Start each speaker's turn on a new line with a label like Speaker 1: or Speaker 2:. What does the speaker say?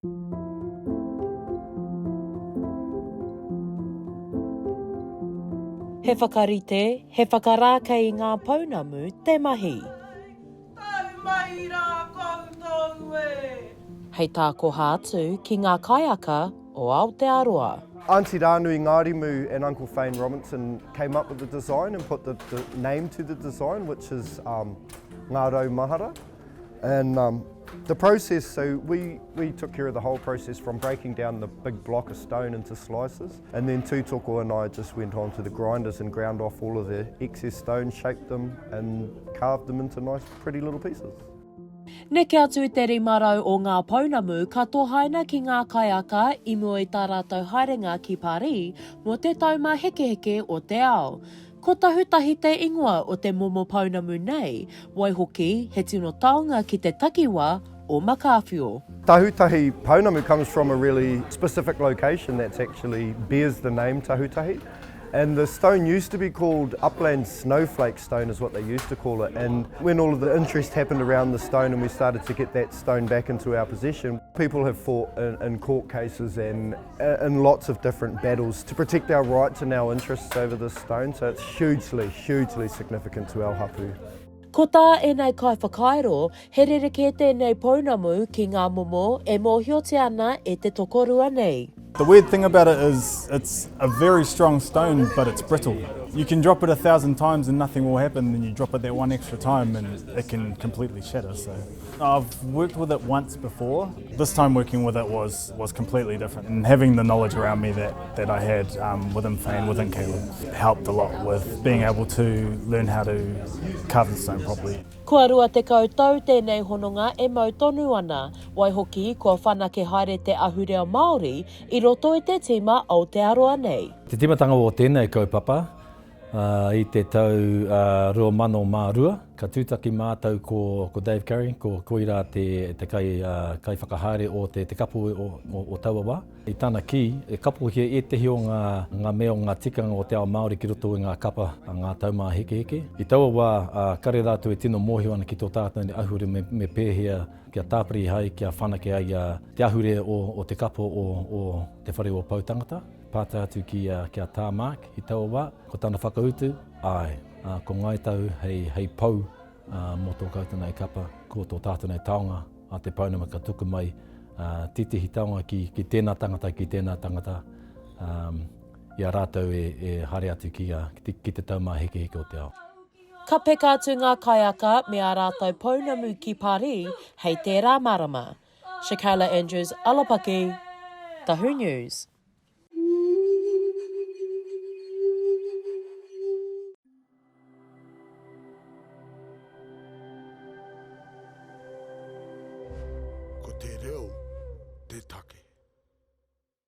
Speaker 1: He whakarite, he whakarākei i ngā pounamu te mahi.
Speaker 2: Tau mai rā koutou e!
Speaker 1: Hei tākoha atu ki ngā kaiaka o Aotearoa.
Speaker 3: Aunty Rānui Ngārimu and Uncle Fane Robinson came up with the design and put the, the name to the design, which is um, Ngā Rau Mahara. And um, the process, so we, we took care of the whole process from breaking down the big block of stone into slices. And then Tūtoko and I just went on to the grinders and ground off all of the excess stone, shaped them and carved them into nice pretty little pieces.
Speaker 1: Neke atu i te 500 o ngā pounamu ka tohaina ki ngā kaiaka i mua i tā rātou haerenga ki Parī mō te Taumāhekeheke o te Ao. Ko Tahutahi te ingoa o te momo pounamu nei, waihoki he tino taonga ki te takiwa o Makaawhio.
Speaker 3: Tahutahi pounamu comes from a really specific location that's actually bears the name Tahutahi. And the stone used to be called upland snowflake stone is what they used to call it. And when all of the interest happened around the stone and we started to get that stone back into our possession, people have fought in, in court cases and in lots of different battles to protect our rights and our interests over this stone, so it's hugely, hugely significant to our hapu.
Speaker 1: Ko tā ēnei kaiwhakairo, he rerekē tēnei pounamu ki ngā momo e mōhiotia ana e te tokorua nei.
Speaker 4: The weird thing about it is it's a very strong stone but it's brittle. You can drop it a thousand times and nothing will happen, then you drop it that one extra time and it can completely shatter. So I've worked with it once before. This time working with it was, was completely different. And having the knowledge around me that, that I had um, within Fane, within Caleb, helped a lot with being able to learn how to carve the stone properly.
Speaker 1: Kua 20 tau tēnei hononga e mau tonu ana, waihoki kua whanake haere te ahurea Māori i roto i te tīma Aotearoa nei.
Speaker 5: Te timatanga o tēnei kaupapa, I te tau 2002, ka tūtaki mātou ko Dave Curry, ko koirā te kai, kaiwhakahaere o te kapo o taua wā. I tana kī, e kapohia ētehi o ngā, ngā mea o ngā tikanga o te ao Māori ki roto i ngā kapa a ngā taumāhekeheke. I taua wā, kare rātou e tino mōhio ana ki tō tātou nei ahurea me, me pēhea kia tāpiri ai, kia whanake ai te ahurea o, o te kapo o, o Te Whare o Poutangata. Pātai atu ki a, ki a Tā Mark i taua wā, ko tana whakautu, āe, ā, ko Ngāi Tahu hei, hei pou, ā, mō tō koutou nei kapa, ko tō tātou nei taonga a te pounamu ka tuku mai, ā, tētehi taonga ki, ki tēnā tangata, ki tēnā tangata, ā, i a rātou e, e haere atu ki a, ki te, ki te taumāhekeheke o te ao.
Speaker 1: Ka peka atu ngā kaiaka me ā rātou pounamu ki Parī hei tērā marama. Shakayla Andrews, Alapaki, Tahu News.
Speaker 6: Ko te reo te take.